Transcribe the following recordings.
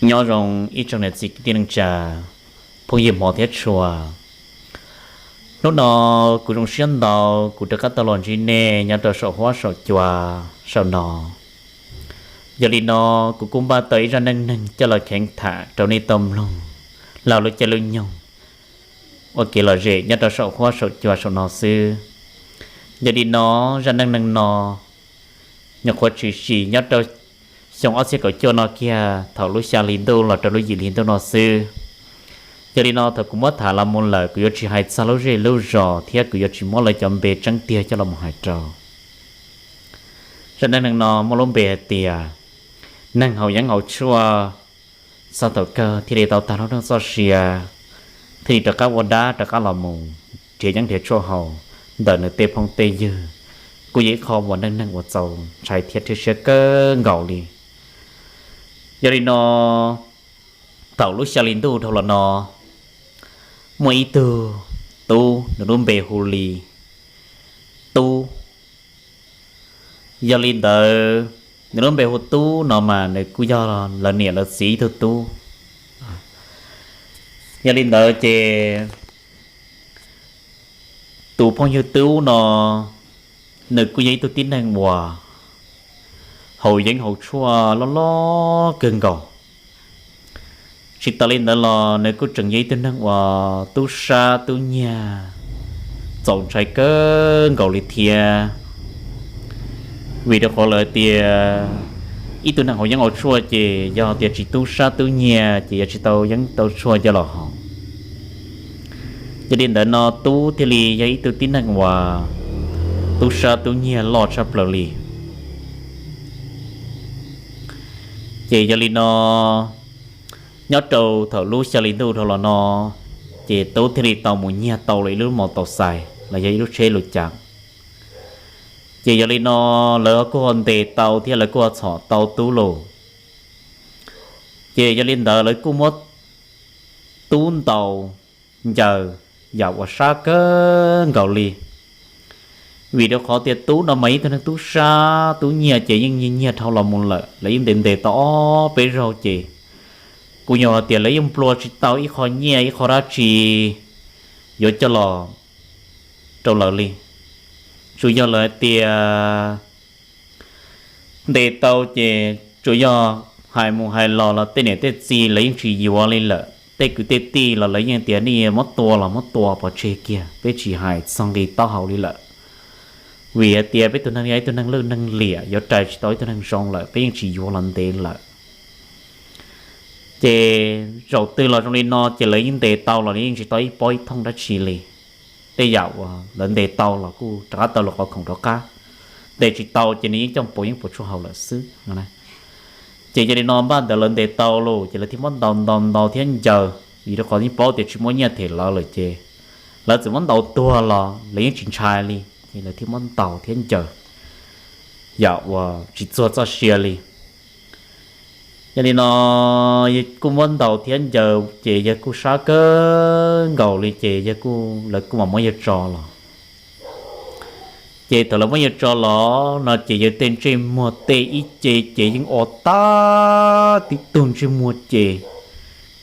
Nyob zoo ib tsoom niam txiv kwv tij neej tsa, phooj ywg hmov thiab tshua. Hnub no kuv zoo siab ntau kuv rov qab tau los ntsib nej nyob rau saum huab saum cua saum no. Yog li no, kuv kuj npaj tau ib zaj neej neeg coj los kheev tham rau nej tau mloog laug lub caij lub nyoog ua kev lom zem nyob rau saum huab saum cua saum no xwb. Yog li no, zaj neej neeg no nyuam qhuav tshwm sim nyob rau xyoo ob txhiab kaum cuaj no kiag thaum lub xya hli ntuj los rau lub yim hli ntuj no xwb. Yog li no, thaum kuv muab tham los mus lawm, kuv yuav tsis hais txog lub zej lub zos thiab kuv yuav tsis muab lawv cov npe tseeb tiag coj los mus hais rau. Zaj neej neeg no muaj lub npe hais tias neeg haus yeeb haus tshuaj, txog thaum kawg thiaj li tau tag lub neej txoj sia, thiaj li rov qab ua dab rov qab los mus nrhiav yeeb nrhiav tshuaj haus ntawm nws tej phooj tej ywg, kuj yog ib qho uas neej neeg uas txaus ntshai thiab rhiab siab kawg nkaus li. Yog li no, thaum lub xya hli ntuj dhau los no, muaj ib tug tub, nws lub npe hu li Tub. Yog li ntawd, nws lub npe hu Tub no mas nws kuj yog lawv niam lawv txiv ib tug tub. Yog li ntawd ces tus phooj ywg Tub no, nws kuj yog ib tug tib neeg uas haus yeeb haus tshuaj loj loj kawg nkaus. Tsis tas li ntawd los nws kuj tseem yog ib tug neeg uas tub sab tub nyiag txaus ntshai kawg nkaus li thiab. Vim rau qhov lawv tias ib tug neeg haus yeeb haus tshuaj ces yog tias tsis tub sab tub nyiag ces yuav tsis tau yeeb tau tshuaj coj los haus. Yog li ntawd no, Tub thiaj li yog ib tug tib neeg uas tub sab tub nyiag loj tshaj plaws li. Ces yog li no, nyob rau thaum lub xya hli ntuj dhau los no, ces Tub thiaj li tau mus nyiag tau lawm ib lub mos taus xais los yog ib lub tsheb lus cas. Ces yog li no, lawv kuj ho ntes tau thiab lawv kuj ho txhom tau Tub lawm. Ces yog li ntawd lawv kuj muab Tub ntaus ncaws yam uas sab kawg nkaus li. Vim rau qhov tias Tub no mas ib tug neeg tub sab tub nyiag ces yeej nyiag dhau los mus lawm, lawv yeej ntes ntes tau ob peb zaug ces kuj yog hais tias lawv yeej nplua tsis tau ib qho nyiaj ib qho dab tsi yuav coj los rau lawv li. Tsuas yog lawv hais tias ntes tau ces tsuas yog hais mus hais los los tej niam tej txiv lawv yeej tsis yuav li lawm, tej kwv tej tij los lawv yeej tias nej muab tua los muab tua pov tseg kiag, peb tsis hais txog nqi taub hau li lawm. Vim hais tias peb tus neeg yog ib tug neeg lwj neeg liam, yuav rais tsis tau ib tug neeg zoo lawm, peb yeej tsis yuav los ntev lawm. Ces zaum twg los zoo li no ces lawv yeej ntes tau los yeej tsis tau ib pob ib thooj dab tsi li. Tej yam uas lawv ntes tau los kuj rov qab tau lawv qhov khoom rov qab, ntes tsis tau ces nws yeej coj puas yeeb puas tshuaj haus lawm xwb. Ces yog li no npaj ntawd lawv ntes tau lawm ces lawv thiaj muab ntaus ntaus ntaus thiab ncaws, vim rau qhov yeej paub tias tsis muaj nyiaj them lawv lawm ces lawv txawm muab ntaus tuag los lawv yeej tsis ntshai li, ces lawv thiaj muab ntaus thiab ncaws yam uas tsis txuag txoj sia li. Yog li no, kuj muab ntaus thiab ncaws ces yawg kuj sab kawg nkaus li ces yawg kuj, lawv kuj mam muab yawg tso los. Ces thaum lawv muab yawg tso los no ces yawg tej ntsej muag tej ib ce ces yeej o tag tib tug ntsej muag ces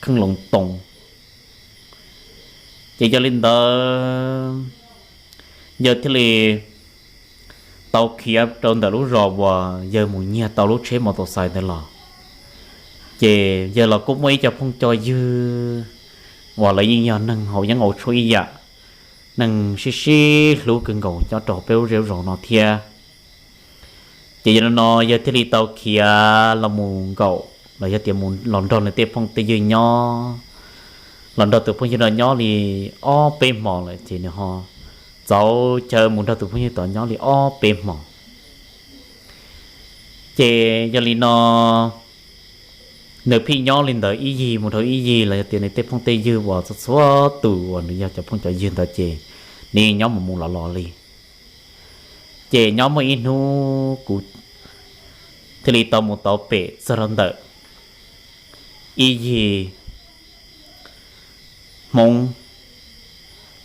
kheej loo too. Ces yog li ntawd yawg thiaj li tau khiav rau ntawm lub zos uas yawg mus nyiag tau lub tsheb mos taus xais ntawd los. Ces yawg los kuj muaj ib co phooj co ywg uas lawv yeej yog neeg haus yeeb haus tshuaj ib yam, neeg sib sib hlub kawg nkaus nyob rau peb lub zej lub zos no thiab. Ces yog li no yawg thiaj li tau khiav los mus nkaum los yog tias mus los nrog nws tej phooj tej ywg nyob, los nrog tus phooj ywg no nyob li ob peb hmos lawm ces nws ho txaus chaw mus nrog tus phooj ywg tod nyob li ob peb hmos. Ces yog li no nws pheej nyob li ntawd ib yig mus dhau ib yig los yog tias nws tej phooj tej ywg uas txhua txhua tus uas nws yog cov phooj cov ywg ntawd ces nws yeej nyob mus mus los los li. Ces nyob muaj ib hnub kuv thiaj li tau mus tau pem txog rau ntawm ib yim Hmoob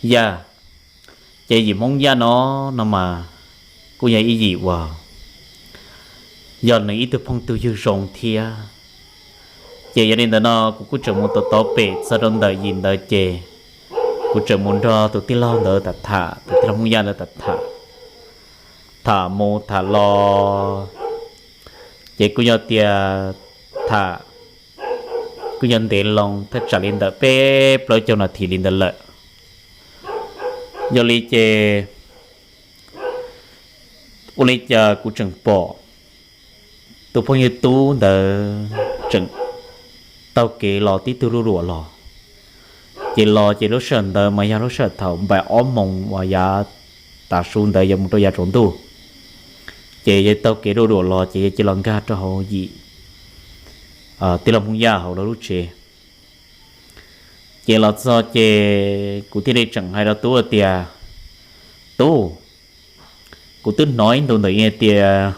Yaj. Ces yim Hmoob Yaj no, no mas kuj yog ib yim uas yog nws ib tug phooj tug ywg zoo thiab. Ces yog li ntawd no kuv kuj tseem mus tau tau pem txog rau ntawm yim ntawd ces kuv tseem mus nrog tus tij laug ntawd tham tham, tus tij laug Hmoob Yaj ntawd tham tham, tham mus tham los ces kuj yog tias tham kuj yog ntev loo thaj tsam li ntawm peb plaub caug nas this li ntawd lawm. Yog li ces ua li cas kuv tseem pom tus phooj ywg Tub ntawd tseem taug kev los tib tug ruaj ruam los. Ces los ces lub sij hawm ntawd mas yog lub sij hawm thaum npaum ob moos uas yav tav su ntawd yuav mus rau yav tsaus ntuj. Ces yog taug kev ruaj ruam los ces yog cia los nkag rau hauv yim tij laug Hmoob Yaj hauv lawv lub tsev. Ces los txog ces kuv thiaj li tseem hais rau Tub tias, Tub, kuv twb hnov ib ntus ntawm i tias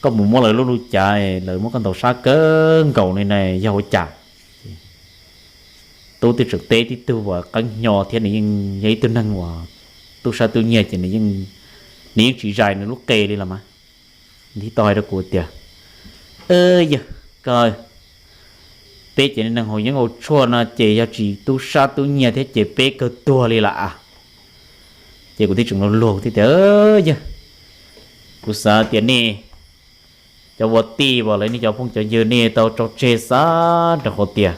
koj mus muab lawv lub lub cav, lawv muab koj ntaus sab kawg nkaus li na, yog ua cas? Tub twb tseem teb tib tug uas qeeb hnyo thiab nws yeej yog ib tug neeg uas tub sab tub nyiag ces nws yeej tsis zais nws lub qe li los mas. Nws thiaj tau hais rau kuv tias, Yog, koj, peb ces neeg haus yeeb haus tshuaj no ces yog tsis tub sab tub nyiag thiab ces peb kawg tuag li lawm a. Ces kuv thiaj tseem luag luag thiab tias, Yog, kuv xav tias nej cov ua tij uas lawv nej cov phooj cov ywg nej tau tso tseg xav rau qhov tias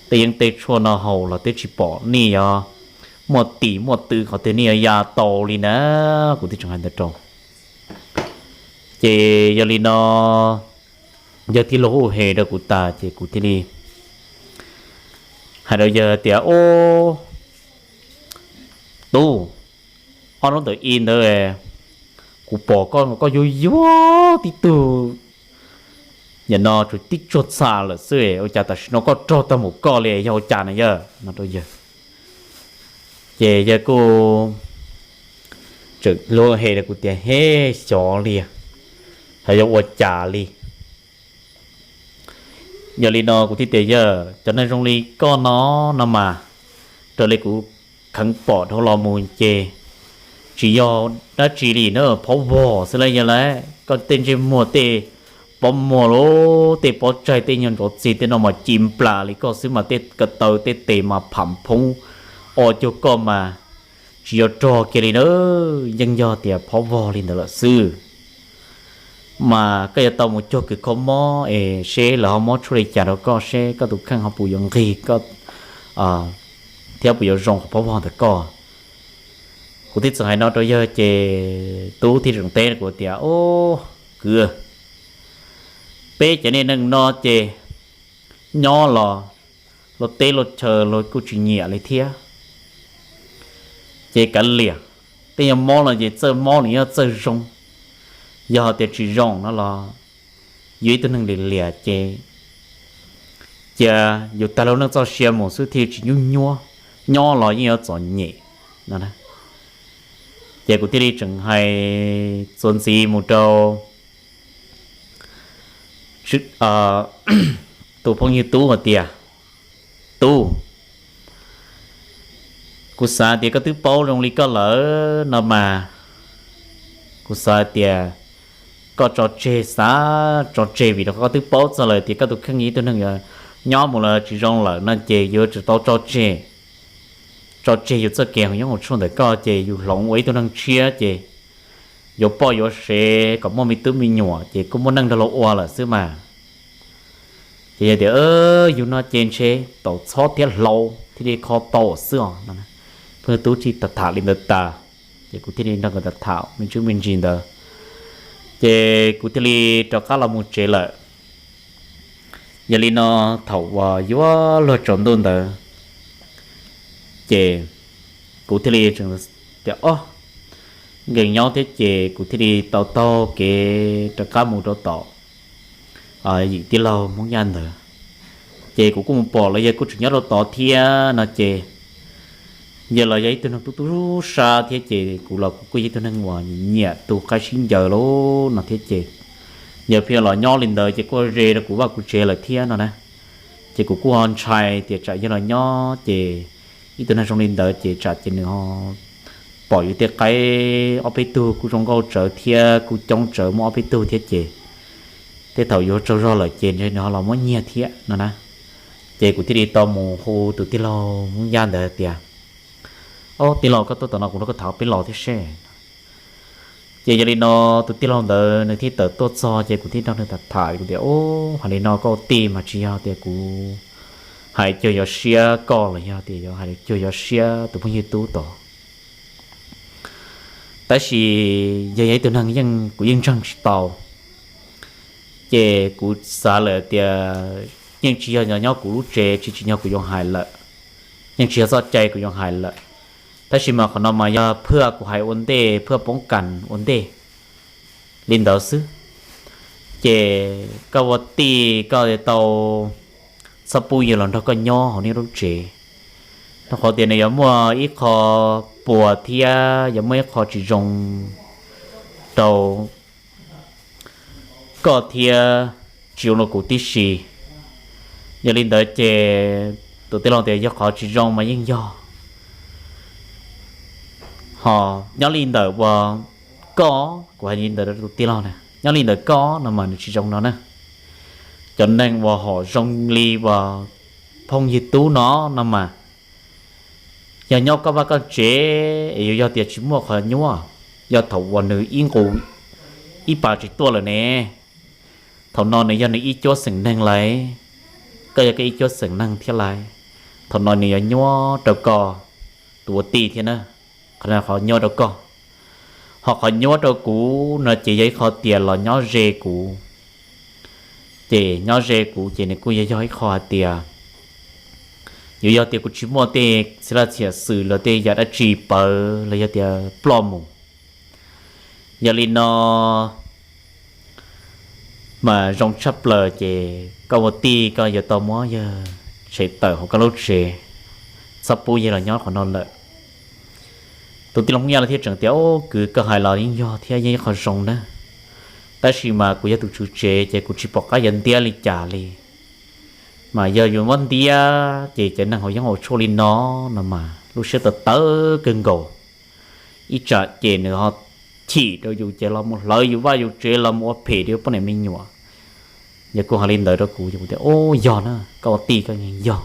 tej yeeb tej tshuaj no haus los twb tsis pom nej yuav muaj tim muaj tw qhov twg nej yuav ya tau li na. Kuv thiaj tseem hais ntawd rau. Ces yog li no yawg thiaj li hu hes rau kuv tas ces kuv thiaj li hais rau yawg tias, Ob, Tub, ob hnub ntawm i ntawd kuv pom koj, koj yuag yuag tib tug, nim no tsuas tib tsuag txha lawm xwb, ua cas tam sim no koj rog tag mus koj li, yog ua cas na yawg? No rau yawg. Ces yawg kuj tseem luag hes rau kuv tias, Hej, xyov li, xyov yog ua cas li. Yog li no kuv thiaj tias, Yawg, cov neeg zoo li koj no no mas, raws li kuv kheev pom dhau los mus ces tsis yog dab tsi li na, phob vog xwb las yawg las. Koj tej ntsej muag tej pob muag los tej pob tsaig tej nyuag ntsov txig tej no mas ci nplas li koj xwb mas, tej ko taw tej tes mas pham phoob, o cuag koj mas tsis yog rog kiag li na, yeej yog tias phob vog li ntawd lawm xwb. Mas koj yuav tau mus cuag kws kho mob es seb lawv ho muab tshuaj li cas rau koj, seb koj tus kheej ho puas yuav nqig thiab puas yuav zoo qhov phob vog ntawm koj. Kuv thiaj txawm hais no rau yawg ces tub thiaj tseem teb kuv tias, Ob, kwv, peb cov niag neeg no ces nyob los luag teb luag chaw luag kuj tsis nyiam li thiab. Ces kav liam, tej nyuag mob no ces txawj mob nws yeej txawj zoo. Yog tias tsis zoo no los yus ib tug neeg liam liam ces cia yus tag lub neej txoj sia mus xwb thiaj tsis nyuaj nyuaj, nyob los yeej yuav txom nyem no. Ces kuv thiaj li tseem hais txuas ntxiv mus rau tus phooj ywg tub hais tias, Tub, kuv xav tias koj twb paub zoo li koj lawm no mas, kuv xav tias koj tso tseg, xav tso tseg vim rau qhov koj twb paub txog lawm tias koj tus kheej ib tug neeg nyob mus los tsis zoo lawm no ces yuav tsum tau tso tseg, tso tseg yus txoj kev haus yeeb haus tshuaj ntawm koj ces yus hloov ua ib tug neeg tshiab ces yuav poj yuav sev kom muaj me tub me nyuam ces kuj muaj neej nrog luag ua lawm xwb mas. Ces yog tias yus no ces ntshe tau txhob thiab hlau thiaj li kho tau xwb os no. Phooj ywg tub thiaj tham tham li ntawd tas, ces kuv thiaj li nrog nkawd tham tham me ntsis me ntsis ntawd, ces kuv thiaj li rov qab los mus tsev lawm. Yog li no thaum uas yuav luag tsaus ntuj ntawd ces kuv thiaj li tias ob, nkees nyob thiab ces kuv thiaj li tau taug kev rov qab mus rau tom yim tij laug Hmoob Yaj ntawd. Ces kuv kuj mus pom los yawg kuj tseem nyob rau tod thiab no ces yawg los yog ib tug neeg tub tub sab thiab ces kuv los kuv kuj yog ib tug neeg uas nyiam tus qaib sib ncaws lauj no thiab ces yawg pheej los nyob li ntawd ces kuj ze rau kuv vaj kuv tsev lawm thiab no na. Ces kuv kuj ho ntshai tias tsam yawg los nyob ces ib tug neeg zoo li ntawd ces tsam ces nws ho pom yus tej qaib ob peb tug kuj zoo nkauj tsawv thiab kuj coob tsawv muaj ob peb tug thiab ces tej thaum yuav tsaug zog lawm ces nws ho los muab nyiag thiab no na. Ces kuv thiaj li tau mus hu tus tij laug Hmoob Yaj ntawd tias, Ob, tij laug, koj tuaj tom no kuv nrog koj tham peb los thiab seb. Ces yog li no tus tij laug ntawd nws thiaj tawm tuaj txog ces kuv thiaj nrog nws tham tham, kuv tias, Ub, hais li no koj ua tij mas tsis yog tias kuv hais cuag yuav siab koj los yog tias yuav hais cuag yuav siab tus phooj ywg Tub tod, tab sis yog yog ib tug neeg yeej kuv yeej ntseeg tsis tau, ces kuv xav lawm tias yeej tsis yog nyob kuv lub tsev, tsis tsis yog kuv yuav hais lawm, yeej tsis yog txoj cai kuv yuav hais lawm. Tab sis mas qhov no mas yog phaj kuv hais ua ntej, phaj poob kas ua ntej li ntawd xwb. Ces koj ua tij koj tau txhob pub yawg los nrog koj nyob hauv nej lub tsev, rau qhov tias nws yuav muaj ib qho puas thiab yuav muaj ib qho tsis zoo rau koj thiab tsis zoo rau kuv tib si. Yog li ntawd ces tus tij laug tias, Yog qhov tsis zoo mas yeej yog. Ho nyob li ntawm uas koj, kuv hais li ntawd rau tus tij laug na, nyob li ntawm koj no mas nws tsis zoo no na. Cov neeg uas hom zoo li uas phooj ywg Tub no no mas yog nyob koj vaj koj tsev es yuav yog tias tsis muaj qhov nyuaj, yog thaum uas nws ib nqus ib pas tsis tuaj lawm ne, thaum no nws yog nws ib cuab xeem neeg lawm, koj yog koj ib cuab xeem neeg thiab lawm, thaum no nws yuav nyuaj rau koj tus ua tij thiab na. Qhov no qhov nyuaj rau koj. Ho qhov nyuaj rau kuv no ces yog ib qho tias los nyob ze kuv. Ces nyob ze kuv ces nws kuj yog yog ib qho hais tias yuav yog tias kuv tsis muaj tej txiv laj txiam xwm los tej yam dab tsi pawv los yog tias ploj mus. Yog li no mas zoo tshaj plaws ces koj ua tij koj yuav tau muab yawg tshem tawm hauv koj lub tsev, txhob pub yawg los nyob qhov no lawm. Tus tij laug Hmoob Yaj lawv thiaj tseem tias, Ub, kwv, koj hais los yeej yog thiab, yeej ib qho zoo na. Tab sis mas kuv yog tus tswv tsev ces kuv tsis pom qab yuav ntiab li cas li. Mas yog yuav muab ntiab ces cov neeg hauv yeeb hauv tshuaj li no no mas lub siab tawv tawv kawg nkaus. Ib tsam ces nws ho chim rau yus ces los mus hlawv yus vaj yus tsev los mus ua phem rau poj niam me nyuam. Yog kuv hais li ntawd rau kuv, kuv tias, Ub, yog na, koj ua tij koj yeej yog.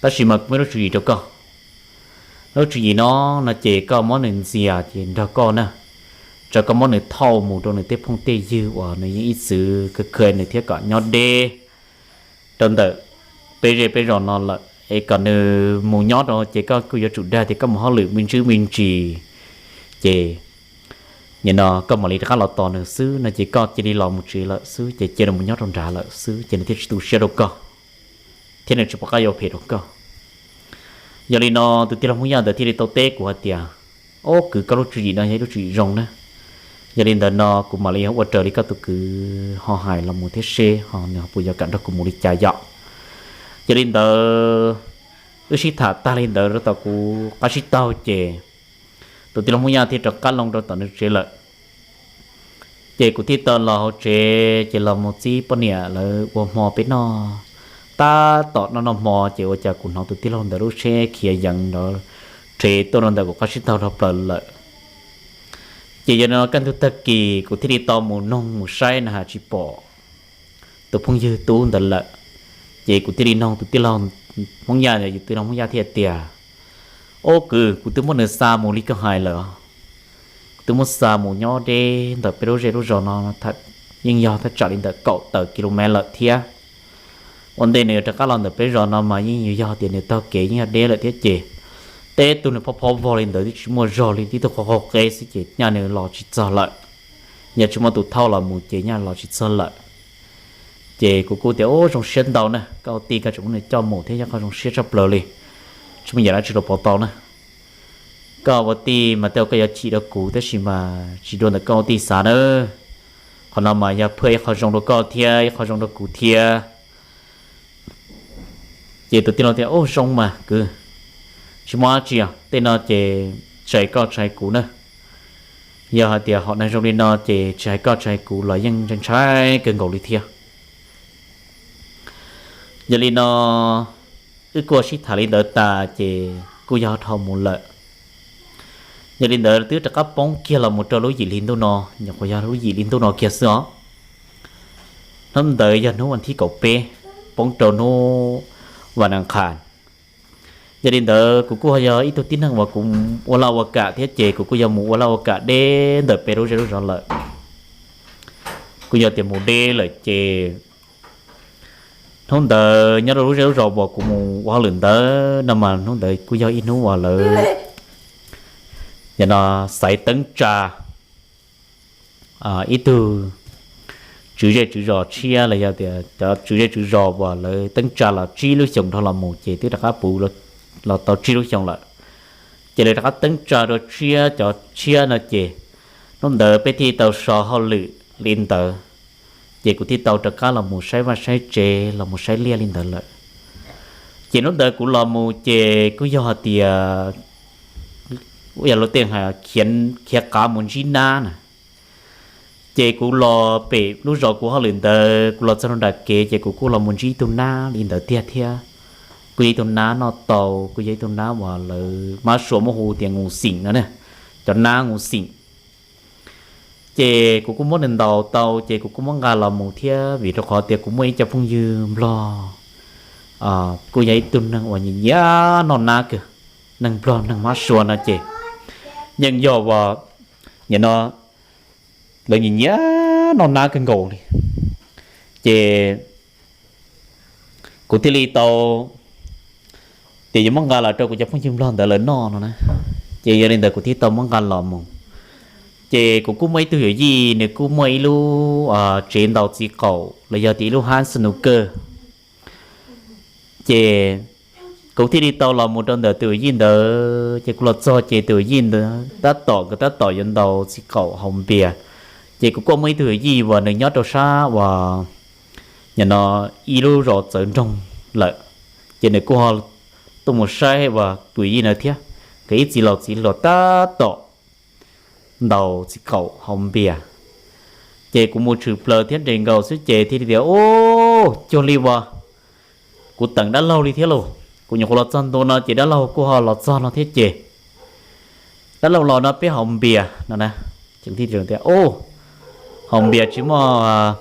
Tab sis mas kuv muaj lub tswv yim rau koj. Lub tswv yim no no ces koj muab nws ntxias ces nrog koj na, tso koj muab nws thauj mus rau nws tej phooj tej ywg uas nws yeej ib txwv khaws khaws nws thiab kom nyob deb rau ntawm peb zej peb zos no lawm es kom nws mus nyob rau ces koj kuj yuav tsum dag tias koj mus hauj lwm me ntsis me ntsis, ces nim no koj mam li rov qab los tos nws xwb no ces koj cia li los mus tsev lawm xwb ces cia nws mus nyob rau nrad lawm xwb ces nws thiaj tsis tu siab rau koj thiab nws tsis pom qab yuav phem rau koj. Yog li no tus tij laug Hmoob Yaj ntawd thiaj li tau teb kuv hais tias, Ob, kwv, koj lub tswv yim no yog ib lub tswv yim zoo na. Yog li ntawd no kuv mam li ua raws li koj tus kwv ho hais los mus thiab seb ho nws ho puas yuav kam nrog kuv mus li cas yom. Yog li ntawd wb sib tham tag li ntawd rau tom kuv qab sib taug ces tus tij laug Hmoob Yaj thiaj rov qab loo rau tom nws tsev lawm. Ces kuv thiaj tau los hauv tsev ces los mus txib poj niam lawv ua hmo peb noj. Tab tom noj noj hmo ces ua cas kuv hnov tus tij laug ntawd lub tsheb khiav yees nrov rhe tuaj rau ntawm kuv qab sib taug dhau plaws lawm. Ces yog no kaj ntug tag kis kuv thiaj li tau mus noog mus saib na has tsis pom tus phooj ywg Tub ntawd lawm. Ces kuv thiaj li noog tus tij laug Hmoob Yaj, yog tus tij laug Hmoob Yaj thiaj tias, Ob, kwv, kuv twb muab nws xa mus li koj hais lawm. Kuv twb muab xa mus nyob deb ntawm peb lub zej lub zos no, yeej yog thaj tsam li ntawm kaum tawm ki lu mev lawm thiab. Ua ntej nws yuav rov qab los ntawm peb zos no mas yeej yog tias nws taug kev yeej yog deb lawm thiab ces teb tug nws phob phob vog li ntawd twb tsis muaj zog li, tib tug qhov qaug qeb xwb ces nyaj nws los tsis txog lawm. Yog tsis muaj tus thauj los mus ces nyaj los tsis txog lawm. Ces kuv kuj tias, Ub, zoo siab ntau na, koj ua tij koj tseem muab nws coj mus thiab yog qhov zoo siab tshaj plaws li, tsis muaj yam dab tsi los pov tau na. Koj ua tij mas tej zaum koj yuav chim rau kuv tab sis mas tsis dua ntawm koj ua tij xav na. Qhov no mas yog phaj ib qho zoo rau koj thiab ib qho zoo rau kuv thiab. Ces tus tij laug tias, Ub, zoo mas kwv, tsis muaj dab tsi os, tej no ces tsis hais koj tsis hais kuv na. Yog hais tias hom neeg zoo li no ces tsis hais koj tsis hais kuv los yeej ntshai ntshai kawg nkaus li thiab. Yog li no wb kuj sib tham li ntawd tas ces kuj yog dhau mus lawm. Yog li ntawd twb rov qab poob kiag los mus rau lub yim hli ntuj no, nyuam qhuav yog lub yim hli ntuj no kiag xwb os. Hnub ntawd yog hnub vas thib kaum peb, poob rau hnub vas nas qhas. Yog li ntawd kuv kuj yog ib tug tib neeg uas kuv ua laj ua kam thiab ces kuv kuj yog mus ua laj ua kam deb ntawm peb lub zej lub zos lawm. Kuj yog tias mus deb lawm ces hnub ntawd nyob rau lub zej lub zos uas kuv mus ua hauj lwm ntawd no mas hnub ntawd kuj yog ib hnub uas lawv, yog no, xaiv teeb tsa ib tug tswv zej tswv zos tshiab los yog tias cov tswv zej tswv zos uas lawv teeb tsa los tsib lub xyoos dhau los mus ces twb rov qab puv los tau tsib lub xyoos lawm. Ces lawv rov qab teeb tsa rau tshiab, cov tshiab no ces hnub ntawd peb thiaj tau so hauj lwm li ntawd. Ces kuv thiaj tau rov qab los mus saib vaj saib tsev, los mus saib liaj li ntawd lawm. Ces hnub ntawd kuv los mus ces kuj yog hais tias, yog luag tej hais khiav qav mus ntsib nab na. Ces kuv los pem lub zos kuv hauj lwm ntawd, kuv los txog rau nram kev ces kuv kuj los mus ntsib ib tug nab li ntawd tiag thiab. Kuj yog ib tug nab noj tau, kuj yog ib tug nab uas lawv mab sua muab hu tias nus xim no ne, cov nab nus xim. Ces kuv kuj muab nws ntaus tau ces kuv kuj muab nqa los mus thiab vim rau qhov tias kuv muaj ib co phooj ywg nplog, kuj yog ib tug neeg uas nyiam nyiam noj nab kawg. Neeg nplog neeg mab sua no ces yeej yog uas, nim no, lawv nyiam nyiam noj nab kawg nkaus li. Ces kuv thiaj li tau tias yuav muab nqa los rau kuv cov phooj ywg nplog ntawd lawv noj no na. Ces yog li ntawd kuv thiaj tau muab nqa los mus. Ces kuv kuj muaj ib tug yawm yij, nws kuj muaj ib lub tsev ntaus txiv qaum los yog tias ib lub hab snooker. Ces kuv thiaj li tau los mus rau ntawm tus yawm yij ntawd, ces kuv los txog ces tus yawm yij ntawd tab tom, nkawd tab tom yuav ntaus txiv qaum haus npias. Ces kuv kuj muaj ib tug yawm yij uas nws nyob rau sab uas, nim no, ib lub zos txawv nroog lawm, ces nws kuj ho tuaj mus saib uas tus yawm yij ntawd thiab. Nkawd ib txiv laus txiv hluas tab tom ntaus txiv qaum haus npias. Ces kuv mus tshwm plaws thiab nres nkaus xwb ces thiaj li tias, Ub, cuag li uas kuv teem dab laug li thiab lauj. Kuv nyuam qhuav los txog ntua no ces dab laug kuj ho los txog no thiab ces dab laug los no peb haus npias no na. Ces tias, Ub, haus npias tsis muaj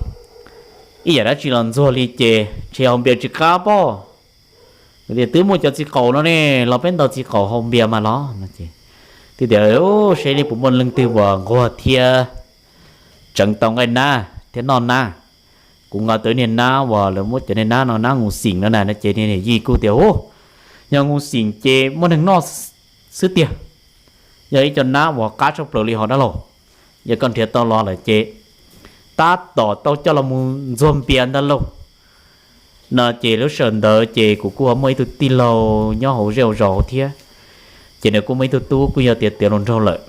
ib yam dab tsi los ntxuag li ces ntshe haus npias tsis qab pob. Tias, Twb muaj cov txiv qaum no ne, los peb ntaus txiv qaum haus npias mas los no ces, tias, Seb li puas muaj leej twg uas nquag thiab tseev tau nqaij nab thiab noj nab. Kuv nqa tau niag nab uas lawv muab cov niag nab no nab nus xim no na no ces niag yij kuj tias, Ub, yog nus xim ces muaj neeg noj xwb tiag. Yog ib co nab uas qab tshaj plaws li hos dab laug. Yog koj nrhiav tau los lawm ces tab tom tau coj los mus ntxuag npias ntag lauj. No ces lub sij hawm ntawd ces kuv kuj ho muaj ib tug tij laug nyob hauv zej hauv zos thiab. Ces nws kuj muaj ib tug tub kuj yog tias tiav hluas nraug lawm.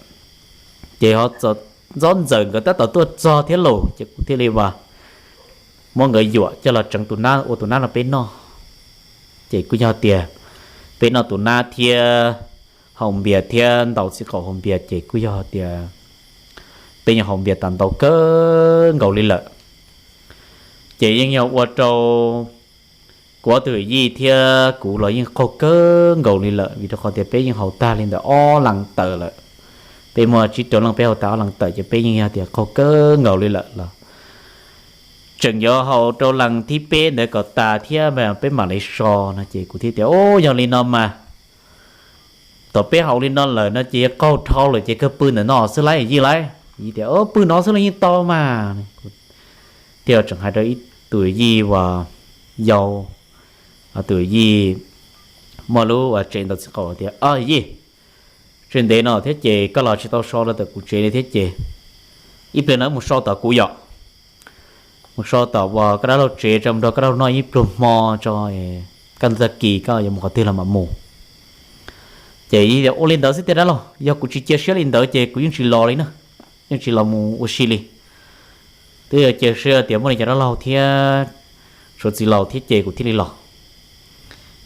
Ces ho ntxob ntxawm nkawd tab tom tuaj txog thiab lauj, ces kuv thiaj li uas muab nkawd yuam coj los tseev tus nab, ua tus nab no peb noj. Ces kuj yog tias peb noj tus nab thiab haus npias thiab ntaus txiv qaum haus npias ces kuj yog tias peb yeej haus npias tas ntau kawg nkaus li lawm. Ces yeej yog ua rau kuv ob tug yawm yij thiab kuv los yeej qaug kawg nkaus li lawm vim rau qhov tias peb yeej haus tag li ntawm ob leeg tawm lawm. Peb muaj tsib rau leej peb haus tag ob leeg tawm ces peb yeej yog tias qaug kawg nkaus li lawm los tseem yuav haus rau leeg thib peb ntawd kom tas thiab peb mam li so no ces kuv thiaj tias, Ub, yog li no mas thaum peb haus li no lawm no ces yog qaug dhau lawm ces kawg pw ntawm no xwb lauj yawm yij lauj. Yij tias, Pw no xwb los yeej tau mas. Thiaj tseem hais rau ib tus yij uas yau, tus yij muaj lub tsev ntaus txiv qaum tias, Yij, tseem ntev no thiab ces koj los tsis tau so rau tom kuv tsev li thiab ces ib pliag no mus so tom kuv yom. Mus so tom uas koj dab laug tsev tso, mus nrog koj dab laug noj ib pluag hmo tso, kaj ntxag kis koj yuav mus qhov twg los mam mus. Ces yij tias, Ua li ntawd xwb tiag dab laug, yog kuv tsis cia siab li ntawd ces kuv yeej tsis los li na, yeej tsis los mus ua si li. Twb yog cia siab tias muaj li cov dab laug thiab tshuav txiv laus thiab ces kuv thiaj li los.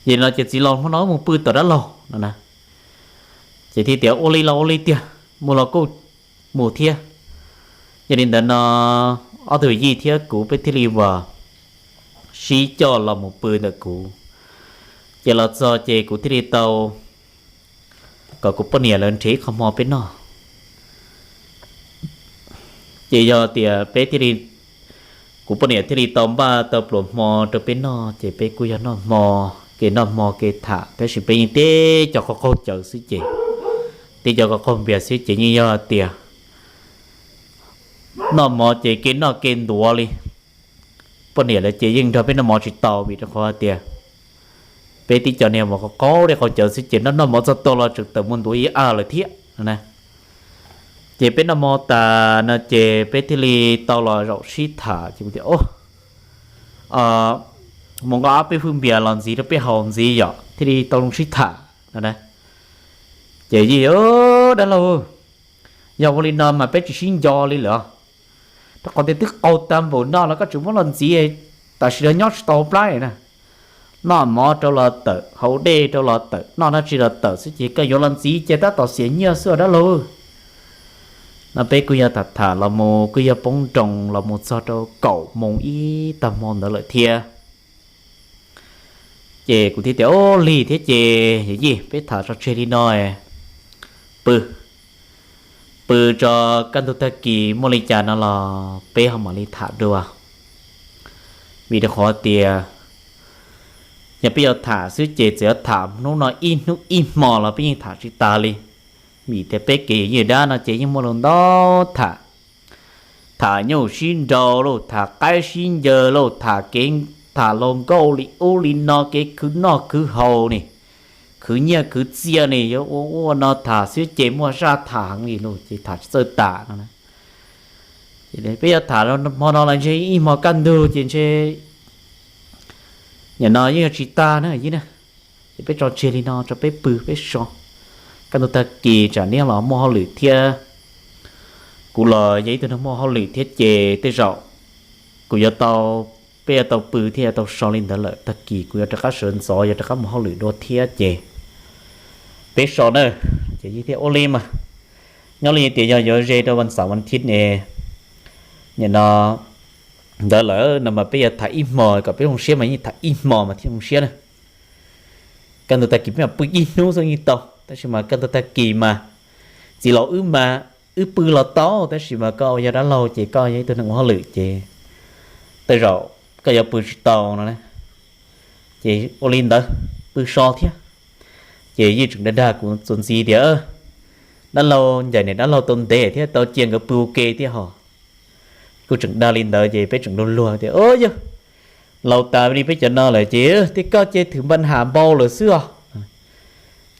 Yog li no ces txiv laus hmo no wb mus pw tom dab laug no na. Ces thiaj tias, Ua li los ua li tiag, mus los kuj mus thiab. Yog li ntawd no ob tug yij thiab kuv peb thiaj li uas sib coj los mus pw ntawm kuv. Ces los txog ces kuv thiaj li tau kom kuv poj niam lawv nrhiav ib qho hmo peb noj. Ces yog tias peb thiaj li, kuv poj niam thiaj li tau npaj tau pluas hmo rau peb noj, ces peb kuj yog noj hmo, kev noj hmo kev tham, tab sis peb yeej tib co qaug qaug cawv xwb ces, tib co qaug qaug npias xwb ces yeej yog tias noj mov ces kev noj kev ntuav li. Poj niam lawv ces yeej nrog peb noj mov tsis tau vim rau qhov tias peb tib co niag mov qaug qaug li qaug cawv xwb ces noj noj mov txog tua los tseem tawm mus ntuav ib a lawm thiab no na. Ces peb noj mov tas no ces peb thiaj li tau los zaum sib tham ces kuv tias, mus nqa ob peb hwj npias los ntxiv rau peb haus ntxiv yom thiaj li tau zoo sib tham no na. Ces Yij, dab laug, yog ua li no mas peb tsis sib nco li lawm, rau qhov tias twb qaug tag npaum no los koj tseem muab los ntxiv, tam sim no nyob tsis tau plab na. Noj mov rau los tawm, haus dej rau los tawm, noj dab tsi los tawm xwb ces koj yuav los ntxiv ces tab tom xiam nyiaj xwb os dab laug. No peb kuj yog tham tham los mus kuj yog poob nroos los mus txog rau kaum moos ib tag hmo ntawd lawm thiab. Ces kuv thiaj tias, ua li thiab ces yawm yij, peb tham tso tseg li no, pw, pw tso, kaj ntug tag kis muaj li cas no los peb ho mam li tham dua. Vim rau qhov tias yog peb yuav tham xwb ces txawm yuav tham hnub no ib hnub ib hmo los peb yeej tham tsis tas li. Vim tias peb kev yawm yij dab no ces yeej muaj lus ntau tham. Tham nyuj sib nraus lauj, tham qaib sib ncaws lauj, tham kev, tham hluas nkauj li ub li no, kev khwv noj khwv haus ni, khwv nyiaj khwv txiaj ni, yuav ua ua no tham xwb ces muaj zaj tham heev li lauj, ces tham tsis txawj tas no. Peb yuav tham hmo no los ntshe ib hmo kaj ntug ces ntshe nim no yeej yuav tsis tag na yij na. Ces peb tso tseg li no tso, peb pw peb so. Kaj ntug tag kis tsam niaj los muaj hauj lwm thiab, kuv los yog ib tug neeg muaj hauj lwm thiab ces tej zaum kuv yuav tau, peb yuav tau pw thiab yuav tau so li ntawd lawm, tag kis kuv yuav rov qab sawv ntxov yuav rov qab mus hauj lwm dua thiab ces peb so na. Ces yij thiaj ua li mas, nyob li tias yog yuav ze rau vas xaum vas thiv ne, nim no ntawd lawm no mas peb yuav tham ib hmo kom peb zoo siab mas yeej tham ib hmo mas thiaj zoo siab na. Kaj ntug tag kis peb mam pw ib hnub xwb yeej tau, tab sis mas kaj ntug tag kis mas txiv laus wb mas wb pw los tau, tab sis mas koj yog dab laug ces koj yog ib tug neeg ua hauj lwm ces tej zaum koj yuav pw tsis tau no. Ces ua li ntawd, pw so thiab. Ces Yij tseem dag dag kuv txuas ntxiv tias, dab laug ncaim niam dab laug tau ntev thiab tau cia nkawd pw ua ke thiab hos. Kuv tseem dag li ntawd ces peb tseem luag luag tias, yog laus tas li peb cov no lawm ces tej koj ces thwm npaj ham npau lawm xwb os.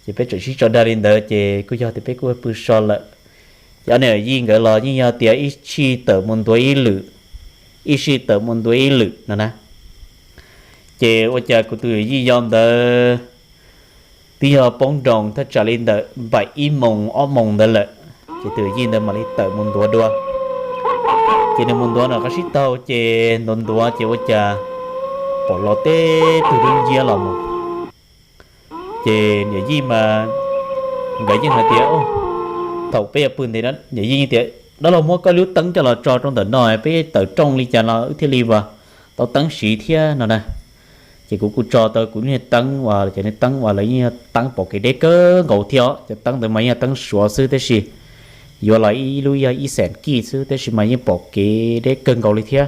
Ces peb tseem sib tso dag li ntawd ces kuj yog tias peb kuj pw so lawm. Ces ob niam Yij nkawd los yeej yog tias ib sij tawm mus ntuav ib lwm, ib sij tawm mus ntuav ib lwm no na. Ces ua cas kuv tus yawm yij yau ntawd twb yog poob nroos thaj tsam li ntawm npaum ib moos ob moos ntawd lawm, ces tus yawm yij ntawd mam li tawm mus ntuav dua. Ces nws mus ntuav nram qab sib taug ces ntuav ntuav ces ua cas pom los teb tug dub nciab los mus. Ces niam Yij mas nkawd yeej hais tias, thaum peb yuav pw ntev, niam Yij tias, dab laug muab koj lub teeb coj los tso rau ntawm no, peb tawm rooj li cas los wb thiaj li uas tau teeb siv thiab no na. Ces kuv kuj tso tau kuv niag teeb uas, cov niag teeb uas lawv yeej yog teeb pom kev deb kawg nkaus thiab os. Cov teeb ntawd mas yeej yog teeb Suav xwb tab sis yuav los ib lub yog ib xees kij xwb tab sis mas yeej pom kev deb kawg nkaus li thiab.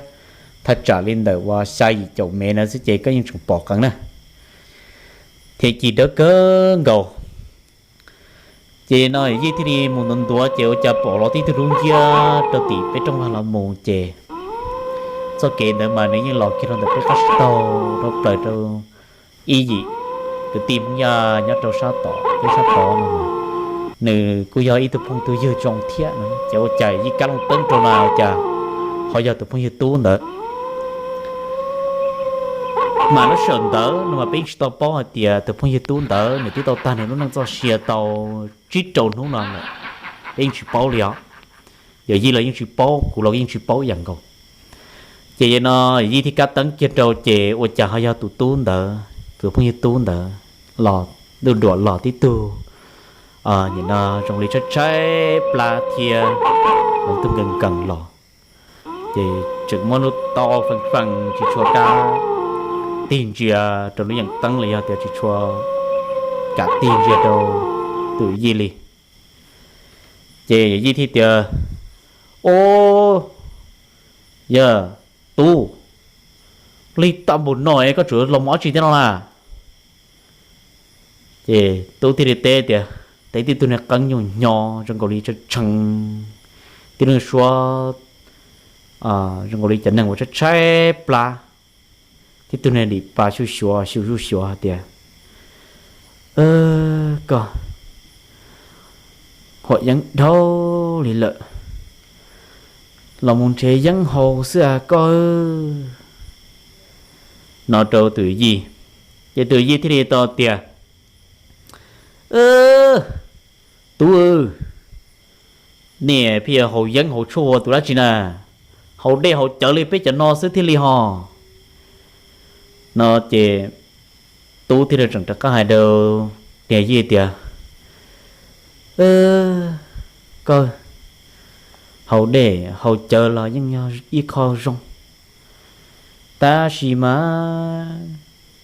Thaj tsam li ntawm uas xya yim caum mev na xwb ces koj yeej tseem pom qees na, thiab ci dawb kawg nkaus. Ces no Yij thiaj li mus ntuav ntuav ces ua cas pom los tib tug dub nciab rau tim peb rooj vag los mus ces txoj kev ntawd mas nws yeej los kiag rau ntawm peb qab sib taug rau plaws rau ib yim kwv tij Hmoob Yaj nyob rau sab tod, peb sab tod no. Nws kuj yog ib tug phooj tug ywg zoo thiab no ces ua cas Yij kab loo teeb rau na ua cas ho yog tus phooj ywg tub ntawd. Mas lub sij hawm ntawd no mas peb yeej tsis tau paub hais tias tus phooj ywg tub ntawd nws twb tau tag nws lub neej txoj sia tau tsib rau hnub no lawm, peb yeej tsis paub li os. Yawm Yij los yeej tsis paub, kuv los yeej tsis paub ib yam nkaus. Ces no Yij thiaj kab teeb kiag rau ces ua cas ho yog tus tub ntawd, tus phooj ywg tub ntawd los, ntuj nruam los tib tug, nim no zoo li tshaib tshaib plab thiab, los tib tug nkees nkees los. Ces tseem muab lub taub hau feej feej tsis tshua kam tig ntsia rau lub yeem teeb los yog tias tsis tshua kam tig ntsia rau tus Yij li. Ces Yij thiaj tias, o, yog Tub, lig tau npaum no es koj tseem los mus dab tsi thiab no na? Ces tub thiaj li teb tias, teb tib tug niag qeeb nyuj hnyo zoo nkaus li tshee tshee, tib lub suab zoo nkaus li cov neeg uas tshaib tshaib plab, tib tug niag dim pa xyuj xyuav xyuj xyuj xyuav hais tias, koj, huam yeeb dhau li lawm, los mus nrhiav yeeb haus xwb as koj, no rau tus yij. Ces tus yij thiaj li tau tias, tub, nej pheej yuav haus yeeb haus tshuaj ua tus dab tsi na? Haus dej haus cawv li peb cov no xwb thiaj li ho. No ces tub thiaj li tseem rov qab hais rau niag yij tias, koj, haus dej haus cawv los yeej yog ib qho zoo, tab sis mas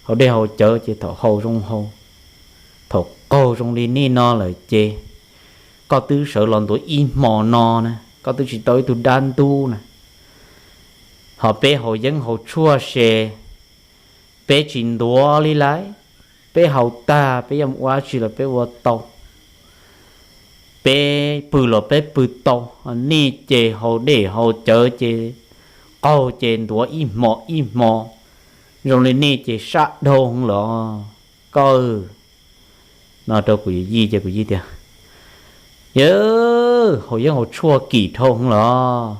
haus dej haus cawv ces thaum haus zoo haus, thaum qaug zoo li nej no lawm ces koj twb sawv los ntuav ib hmo no na, koj twb tsis tau ib tug dab ntub na. Ho peb haus yeeb haus tshuaj ces peb tsis ntuav li lawm, peb haus tag peb yuav mus ua dab tsi los peb ua tau, peb pw los peb pw tau. Nej ces haus dej haus cawv ces qaug ces ntuav ib hmo ib hmo, zoo li nej ces sab dhau heev los koj. No rau kuv yij ces kuv yij tias, yawg, haus yeeb haus tshuaj kim dhau heev los,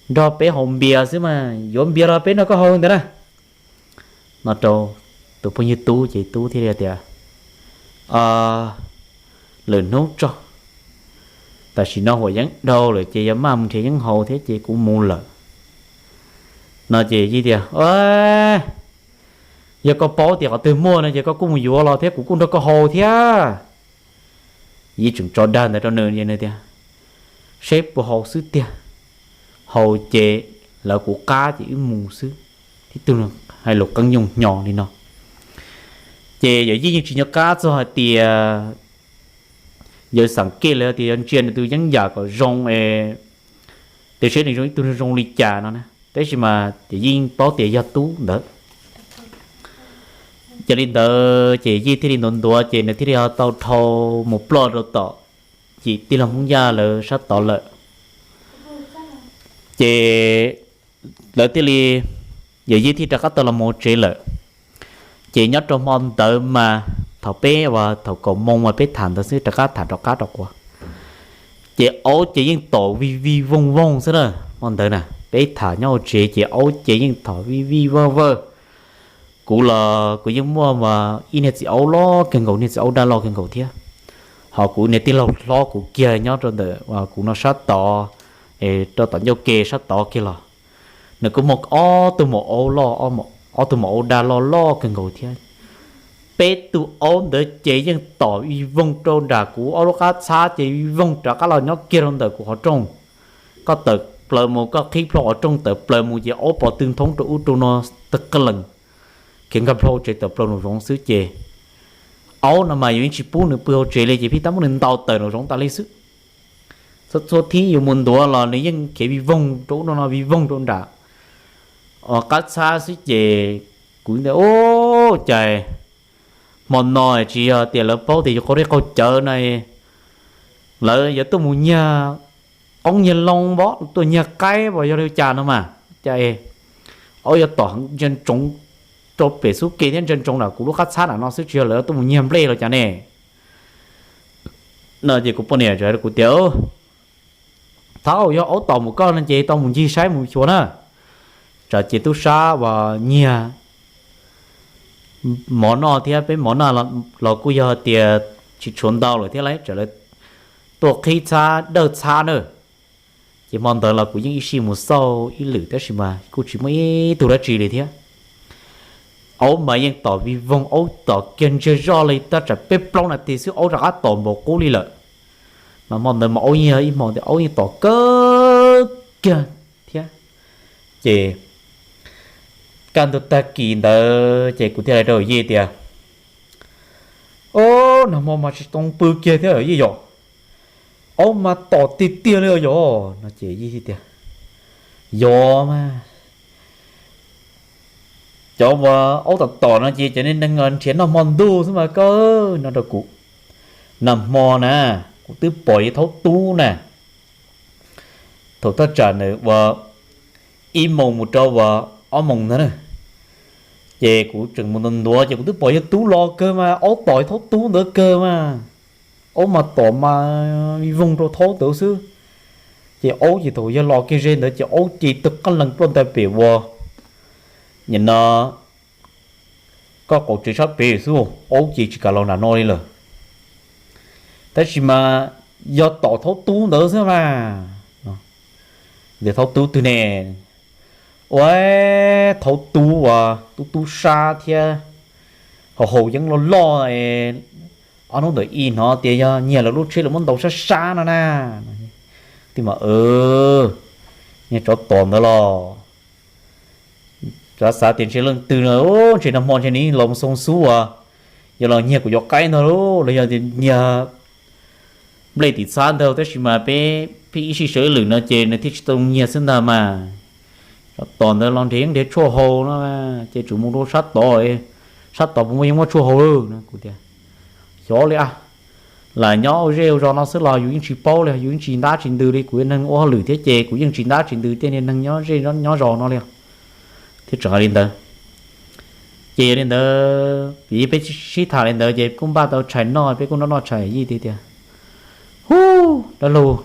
nrog peb haus npias xwb mas, yuav npias los peb nrog koj haus ntawd na. No rau tus phooj ywg tub ces tub thiaj li tias, lwm hnub tso, tam sim no huam yeeb dhau lawm ces yog maj mus nrhiav yeeb haus thiab ces kuv mus lawm. No ces yij tias, yog koj paub tias qhov twg muaj no ces koj kuj mus yuav los thiab kuv kuj nrog koj haus thiab. Yij tseem tso dag ntawd rau nws, nws tias, seb puas haus xwb tiag, haus ces lawv kuv qab ces wb mus xwb. Tib tug hais lus qeeb nyuj hnyo li no. Ces yawm yij yeej tsis nco qab txog hais tias, yawm xam kej lawv tias yuav ntsia nws tus yeeb yam kom zoo es, tias seb nws zoo ib tug zoo li cas no na, tab sis mas yawm yij paub tias yog tub ntawd. Yog li ntawd ces yij thiaj li ntuav ntuav ces nws thiaj li ho tau dhau mus ploj rau tom yim tij laug Hmoob Yaj lawv sab tod lawm. Ces lawv thiaj li, yawm yij thiaj rov qab tau los mus tsev lawm. Ces nyob rau hmo ntawd mas thaum peb uas thaum kaum moo uas peb tham ntawd xwb rov qab tham rov qab rau quas, ces aub ces yeej tom vij vij vooj vooj xwb na. Hmo ntawd na peb tham nyob hauv tsev ces aub ces yeej tom vij vij vooj vooj. Kuv los kuv yeej muaj ib niag txiv aub loj kawg nkaus, niag txiv aub daj loj kawg nkaus thiab. Ho kuv niag tij laug hlob kuv kiag nyob rau ntawm kuv no sab tod, rau tom ncauj ke sab tod kiag los, nws kuj muaj ob tug maum aub loj, ob tug maum aub daj loj loj kawg nkaus thiab. Peb tug aub ntawd ces yeej tom vij voog rau nram kuv ob lub qab txhab ces vij voog rov qab los nyob kiag rau ntawm kuv qhov rooj. Koj tawm plaws mus, koj qhib plho qhov rooj tawm plaws mus ces aub pov tw nthoob rau ub rau no tag qab lees, khiav nkag plho tsev tawm plaws nraum zoov xwb ces aub no mas yus yeej tsis pub nws pw hauv tsev li ces pheej tab muab nws ntaus tawm nraum zoov tas li xwb. Txhua txhua thib yus mus ntuav los nws yeej khiav vij voog rau ub rau no vij voog rau nram qab txhab xwb ces kuv tias, ub, cas hmo no tsis yog tias lawv paub tias yus qaug dej qaug cawv na, lawv yuav tuaj mus nyiag qoob nyiag loo pov, tuaj nyiag qaib pov yog li cas no mas, cas aub yuav tom ntsia ntsoov rau pem xub ke thiab ntsia ntsoov nram kuv lub qab txhab nram no xwb, tsis yog lawv tuaj mus nyiag nplej los cas ne? No ces kuv poj niam txawm hais rau kuv tias, thaum yog aub tom mus koj no ces tau mus ncig saib mus xyuas na. Tsam ces tub sab uas nyiag mov noj thiab peb mov noj los kuj yog tias tsis tshuav ntau lawm thiab lauj, tsam lawv tuaj qhib txhab dawj txhab na. Ces hmo ntawd los kuv yeej ib sij mus xauj ib lwm tab sis mas kuj tsis muaj ib tug dab tsi li thiab. Aub mas yeej tom vij voog, aub tom kiag ntsiag zoj li tab tsam peb plaub nas this xwb aub rov qab tom npaum qub li lawm. Mas hmo ntawd mas aub yeej yog ib hmo tias aub yeej tom kawg kiag thiab. Ces kaj ntug tag kis ntawd ces kuv thiaj li rau yij tias, o, nag hmo mas tsis tau pw kiag thiab yij yom, aub mas tom tiag tiag li yom. No ces yij tias, yog mas, cov uas aub tom tom no ces cov neeg nrhiav noj hmo ntuj xwb mas koj, no rau kuv. Nag hmo na, kuv twb pom yawg Thaub Tub na, thaum thaj tsam ntawd uas ib moos mus rau uas ob moos ntawd na, ces kuv tseem mus ntuav ntuav ces kuv twb pom yawg Tub los kawg mas, aub tom yawg Thaub Tub ntawd kawg mas, aub mas tom mas vij voog rau Thaub ntawd xwb. Ces aub ces thaum yawg los kiag ze ntawd ces aub ces tawg qab lees ploj ntais pem uas, nim no koj qaum tsev sab pem xwb, aub ces tsis kam los nram no li lawm. Tab sis mas yog tom Thaub Tub ntawd xwb mas, tias Thaub Tub twg ne? Ua, Thaub Tub uas tub tub sab thiab, haus haus yeeb loj loj, ob hnub ntawm ib hnov tias yog nyiag lawv lub tsheb lawv muab ntaus sab sab no na. Tij mas, nyiag tsov tom ntawd los, xav xav tias ntshe leej twg no, ntshe nag hmo ntshe nws los mus xoo xub uas yog los nyiag kuv cov qaib ntag lauj, los yog tias nyiag nplej tim txhab ntag, tab sis mas peb pheej ib sij sawv ib lwm no ces nws thiaj tsis tau nyiag xwb ntag mas. Tsov tom ntawd los nrhiav yeeb nrhiav tshuaj haus no, ces tsum mus rau sab tod, sab tod puas muaj yeeb muaj tshuaj haus lawm no. Kuv tias, xyov li a, lam nyob ua zej ua zos no xwb los yus yeej tsis paub li, yus yeej tsis ntab tsis ntws li, kuv yog neeg ua hauj lwm thiab ces kuv yeej tsis ntab tsis ntws tej niag neeg nyob zej nyob zos no li. Thiaj tseem hais li ntawd. Ces yog li ntawd vim peb sib tham li ntawd ces kuj npaj tau tshais noj, peb kuj noj noj tshais, yij tias, hub, dab laug,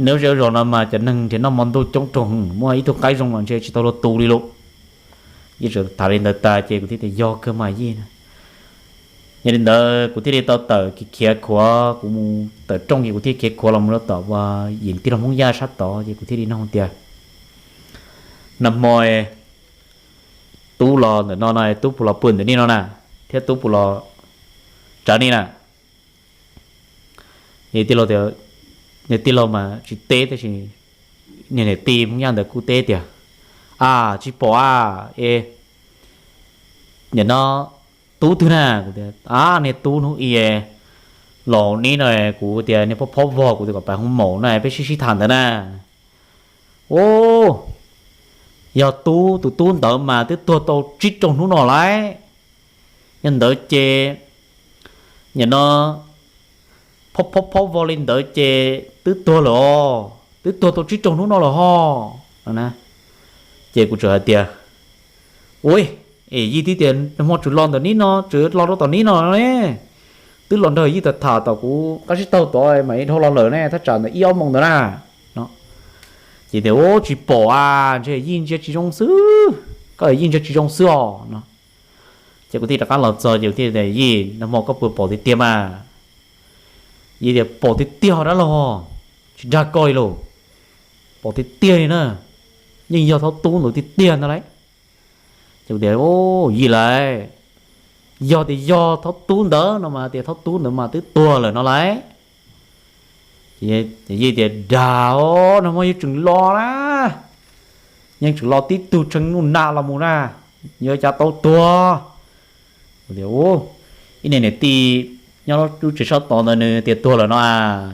neb ua zej ua zos no mas cov neeg nrhiav noj hmo ntuj coob raug, muaj ib tug qaib zoo los ntshe tsis tau luag tu li lauj. Yij tseem tham li ntawd tas ces kuv thiaj tias, yog kawg mas yij. Yog li ntawd kuv thiaj li tau tawm khiav khuav, kuv mus tawm rooj ces kuv thiaj khiav khuav los mus rau tom uas yim tij laug Hmoob Yaj sab tod ces kuv thiaj li nug tias, nag hmo Tub los ntawm no no, Tub puas los pw ntawm nej no na, thiab Tub puas los tsav nej na? Nws tij laug mas tsis teb, tab sis niag niam tij Hmoob Yaj ntawd kuj teb tias, a, tsis pom a, es nim no Tub twg na? Kuv tias, a, niag Tub hnub i los neb no, kuv tias niag phob phob vog, kuv tias kom pab hu maum na, peb sib sib tham ntawd na. Ub, yog Tub, tus Tub ntawd mas twb tuag tau tsib rau hnub no lawm. Yog ntawd ces nim no phob phob phob vog li ntawd ces twb tuag lawm os, twb tuag tau tsib rau hnub no lawm ho. Ces kuv txawm hais tias, ua, es yij twb tias nag hmo tseem los ntawm neb no, tseem los rau tom neb no ne, twb los nrog yij tham tham tom kuv qab tsib taug tod mam li dhau los lawm ne, thaj tsam ntawm ib ob moos ntawd na. No ces tias, ub, tsis pom a, ntshe yij ntsia tsis zoo xwb, koj yij ntsia tsis zoo xwb os no. Ces kuv thiaj rov qab los txog ces kuv thiaj tias, yij, nag hmo koj puas pom tiag tiag mas? Yij tias, pom tiag tiag dab laug, tsis dag koj li lauj, pom tiag tiag li na, yeej yog Thaub Tub ntawd tiag tiag ntag lauj. Ces kuv tias, yij lauj, yog tias yog Thaub Tub ntawd no mas tias Thaub Tub ntawd mas twb tuag lawm no lauj. Yij tias, dag os, nag hmo yeej tseem los na, yeej tseem los tib tug tshee nuj nag los mus na, yuav cas tau tuag. Kuv tias, ib niag niam tij nyob lub tsev sab tod ntawd nws tias tuag lawm no a.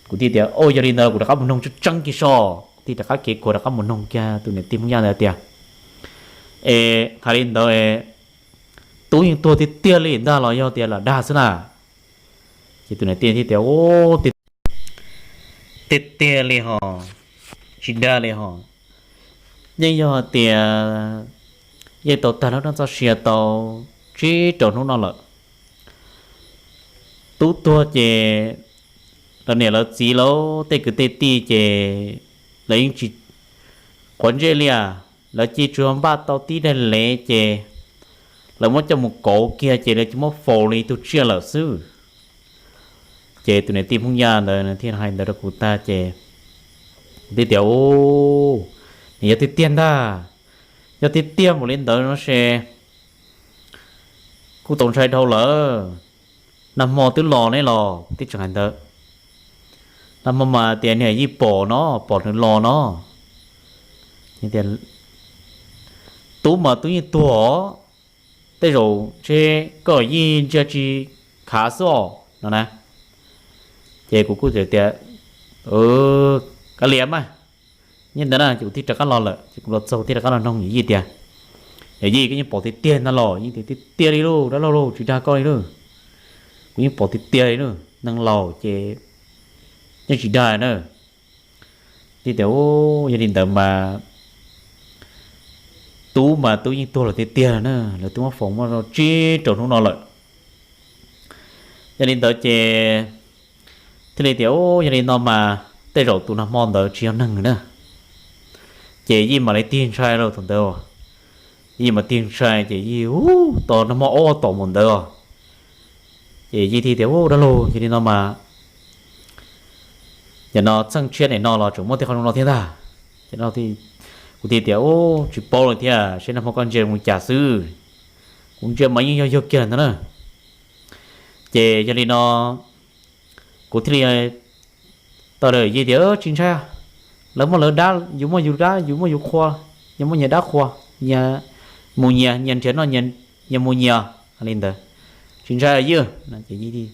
Kuv thiaj tias, o, yog li ntawd kuv rov qab mus noog tseeb tseeb kiag so. Kuv thiaj rov qab khiav khuav rov qab mus noog kiag tus niam tij Hmoob Yaj ntawd tias, es hais li ntawd, Tub yeej tuag tiag tiag li ntag los yog tias lam dag xwb na? Ces tus niam tij thiaj tias, tiag tiag li hos, tsis dag li hos, yeej yog hais tias yeej tau tag lub neej txoj sia tau tsib rau hnub no lawm. Tub tuag ces lawv niam lawv txiv lawv tej kwv tej tij ces lawv yeej tsis quav ntsej li as, lawv cia tsuas npaj tau tib daim lev ces lawv muab coj mus kauv kiag ces lawv cia muab faus li ib tug tsiaj lawm xwb. Ces tus niam tij Hmoob Yaj ntawd thiaj hais ntawd rau kuv tag ces kuv thiaj tias, u, nws yog tiag tiag ntag, yog tiag tiag npaum li ntawd no ces kuj tau ntshai dhau lawm. Nag hmo twb los ne los? Kuv thiaj tseem hais ntawd. Nag hmo mas tias niag yij pom no, pom nws los no. Tub mas twb yeej tuag os, tej zaum ntshe koj yij ntsia tsis khav xwb os no na. Ces kuv kuj tias, kav liam mas, nyob ntawd na. Ces kuv thiaj rov qab los lawm ces kuv los txog thiaj rov qab los noog yij tias, Yog Yij, koj yeej pom tiag tiag ntag los? Yij tias, Tiag tiag li lauj, dab laug lauj, tsis dag koj li lauj. Kuv yeej pom tiag tiag li lauj, neeg laus ces yeej tsis dag na. Yij tias, Yog li ntawd mas tub mas tub yeej tuag lawm tiag tiag na, lawv twb muab faus muaj tsib rau hnub no lawm. Yog li ntawd ces thiaj li tias, Yog li no mas tej zaum tus nag hmo ntawd tsis yog neeg na. Ces Yij mam li tig ntshai rau thaum ntawd. Yij mam tig ntshai ces Yij, Ub, tos nag hmo ob tom mus ntawd os. Ces Yij thiaj tias, Ub, dab laug, yog li no mas, yog no txheej tshiab nim no los tseem muaj tej qhov zoo no thiab ntag. Ces kuv thiaj tias, Ub, tsis paub lawm thiab, seb nag hmo koj ntsia mus cas xwb. Kuv ntsia mas yeej yog yog kiag ntag na. Ces yog li no kuv thiaj li tau rau Yij tias, Tsis ntshai, lawv muaj lawv dab, yus muaj yus dab, yus muaj yus qhua, nyias muaj nyias dab qhua, nyias mus nyias, nyias nrhiav noj, nyias mus nyias. Li ntawd tsis ntshai Yij. Ces Yij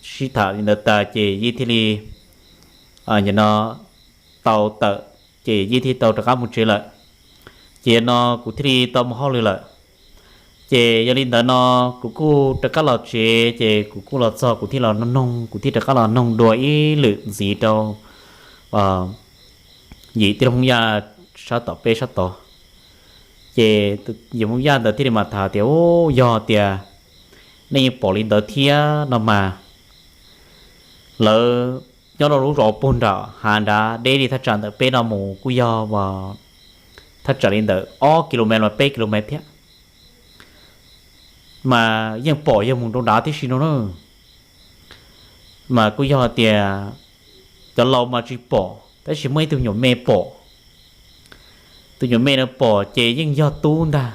sib tham li ntawd tas ces Yij thiaj li, no, tau tawm, ces Yij thiaj tau rov qab mus tsev lawm. Ces no kuv thiaj li tau mus hauj lwm lawm. Ces yog li ntawd no kuv kuj rov qab los tsev, ces kuv kuj los txog kuv thiaj los noog, kuv thiaj rov qab los noog dua ib lwm ntxiv rau yim tij laug Hmoob Yaj sab tom peb sab tod. Ces yim Hmoob Yaj ntawd thiaj li mam tham tias, Ub, yog tias nej yeej pom li ntawd thiab no mas, lawv nyob rau lub zos puag nram hav nrad deb li thaj tsam ntawm peb no mus kuj yog thaj tsam li ntawm ob kis lus mev los peb kis lus mev thiab, mas yeej pom yawg mus rau nrad tib si no na. Mas kuj yog tias cov laus mas tsis pom, tab sis muaj ib tug nyuam me pom. Tus nyuam me no pom ces yeej yog tub ntag.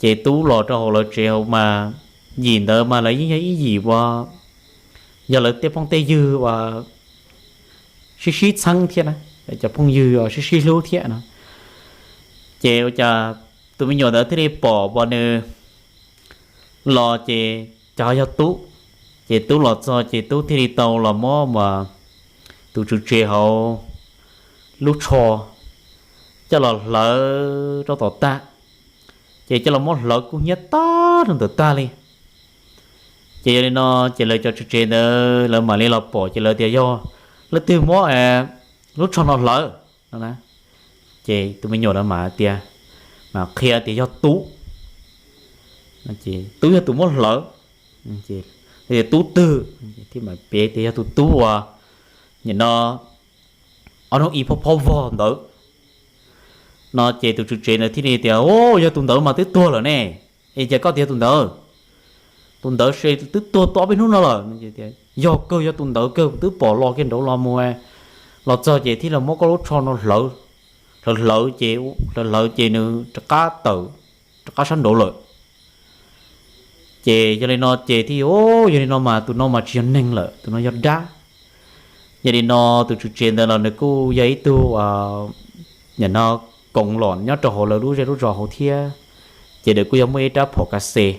Ces tub los rau hauv lawv tsev hauv mas, yim ntawd mas lawv yeej yog ib yim uas yog lawv tej phooj tej ywg uas sib sib txheeb thiab na, cov phooj ywg uas sib sib hlub thiab no. Ces ua cas tus me nyuam ntawd thiaj li pom uas nws los ces cas yog tub. Ces tub los txog ces tub thiaj li tau los muab tus tswv tsev hauv lub tsho coj los hlawv rau tom tag. Ces coj los muab hlawv kub hnyiab tag rau ntawm tag li. Ces yog li no, ces lawv cov tswv tsev ntawd lawv mam li los pom ces lawv tias, Yog leej twg muab lub tsho no hlawv? no. Ces tus me nyuam no mas tias, mas qhia tias yog tub, tub yog tus muab hlawv. Tias tub twg? Thiaj mam piav tias yog tus tub uas nim no ob hnub ib phob phob vog ntawd no. Ces tus tswv tsev ntawd thiaj li tias, Au, yog tus ntawd mas twb tuag lawm ne. Es cas koj tias yog tus ntawd? Tus ntawd se twb tuag tau ob peb hnub no lawm. Yog kawg, yog tus ntawd kawg, twb pom los kiag nraud los mus, los txog ces thiaj los muab koj lub tsho no hlawv, hlawv hlawv ces, hlawv hlawv ces nws rov qab tawm rov qab sab nraud lawm. Ces yog li no ces thiaj, yog li no mas tus no mas tsis yog neeg lawm, tus no yog dab. Yog li no tus tswv tsev ntawd los nws kuj yog ib tug, nim no koom los nyob rau hauv lawv lub zej lub zos hauv thiab, ces nws kuj yog muaj ib rab phom kas xes.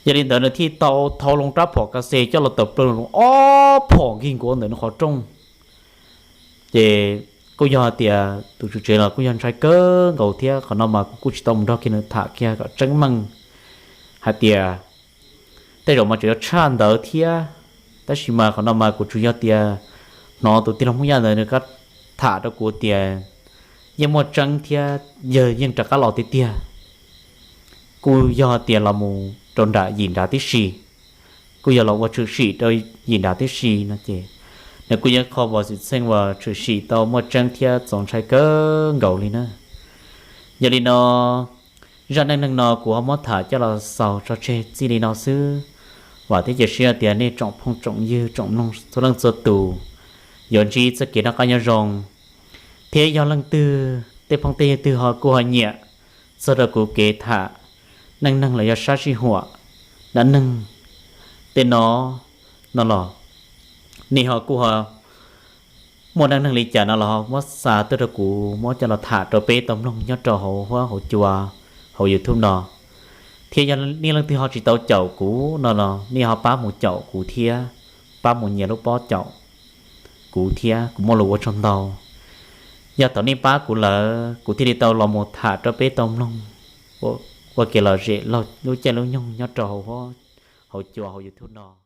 Yog li ntawd nws thiaj tau thau loo rab phom kas xes coj los tawm plaws ob phom nkig nkuav ntawm nws qhov rooj. Ces kuj yog hais tias tus tswv tsev los kuj yog ntshai kawg nkaus thiab, qhov no mas kuv kuj tsis tau mus nrog kiag nws tham kiag kom tseeb meej hais tias tej zaum mas tseem yuav tshaj ntawd thiab. Tab sis mas qhov no mas kuv tsuas yog tias hnov tus tij laug Hmoob Yaj ntawd nws kuj tham rau kuv tias yeej muaj tseeb thiab, yawg yeej rov qab los tiag tiag. Kuj yog tias los mus rau nram yim nrad tib si, kuj yog los ua tshwm sim rau yim nrad tib si no ces nws kuj yog qho uas xwm txheej uas tshwm sim tau muaj tseeb thiab txaus ntshai kawg nkaus li na. Yog li no, zaj neej neeg no kuv ho muab tham coj los xaus tso tseg txij li no xwb. Vam thiab cia siab tias nej tsoom phooj tsoom ywg tsoom mloog txhua leej txhua tus yuav ntsib txoj kev noj qab nyob zoo, thiab yog leej twg tej phooj tej ywg twg ho kuj ho nyiam txog rau kuv kev tham neej neeg los yog sab sij huam dab neeg tej no no los, nej ho kuj ho muaj neej neeg li cas no los ho muab xa tuaj rau kuv muab coj los tham rau peb tau mloog nyob rau hauv huab hauv cua hauv YouTube no. Thiab yog nej leej twg ho tsis tau caum kuv no los nej ho pab mus caum kuv thiab, pab mus nyias lub pob caum kuv thiab, kuv muaj lus ua tsaug ntau. Yog thaum nej pab kuv lawm kuv thiaj li tau los mus tham rau peb tau mloog ua kev lom zem lub caij lub nyoog nyob rau hauv cua hauv YouTube no.